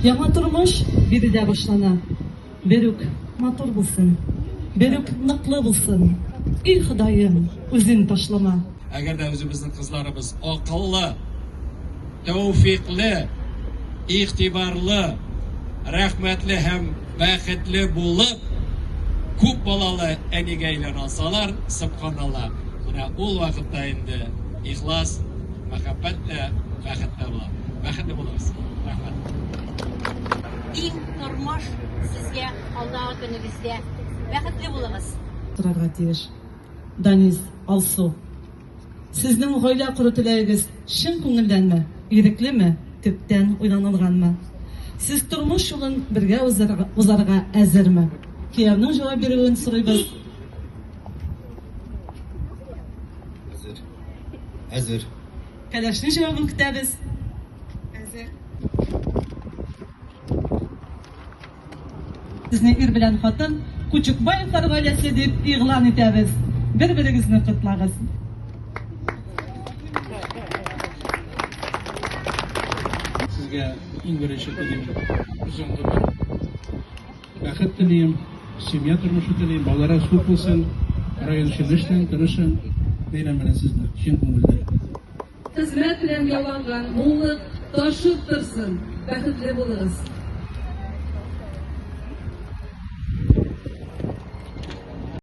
Яңа тормыш биредә башлана. Берүк матур булсын, берүк ныклы булсын. И Ходаем, үзең ташлама. Әгәр дә үзебезнең кызларыбыз акыллы, тәүфикле, игътибарлы, рәхмәтле һәм бәхетле булып, күп балалы әнигә әйләнә алсалар, сөбханалла, менә ул вакытта инде ихлас мәхәббәт тә, бәхет тә була. Бәхетле булыгыз. Рәхмәт. Иң тормыш сезгә алдагы көнегездә. Бәхетле булыгыз. Торырга тиеш. Данис, Алсу. Сезнең гаилә кору теләгегез чын күңелдәнме, иреклеме, төптән уйланылганмы? Сез тормыш юлын бергә узарга әзерме? Кияүнең җавап бирүен сорыйбыз. Әзер. Әзер. Кәләшнең җавабын көтәбез. Әзер. Сезне ир белән хатын Кучукбаевлар гаиләсе дип игълан итәбез. Бер-берегезне котлагыз. Сезгә иң беренче телим озын гомер, бәхет телим, семья тормышы телим, балаларыгыз күп булсын, район өчен эшләң, тырышың. Бәйрәм белән сезне, чын күңелдән. Хезмәт белән яуланган муллык ташып торсын, бәхетле булыгыз!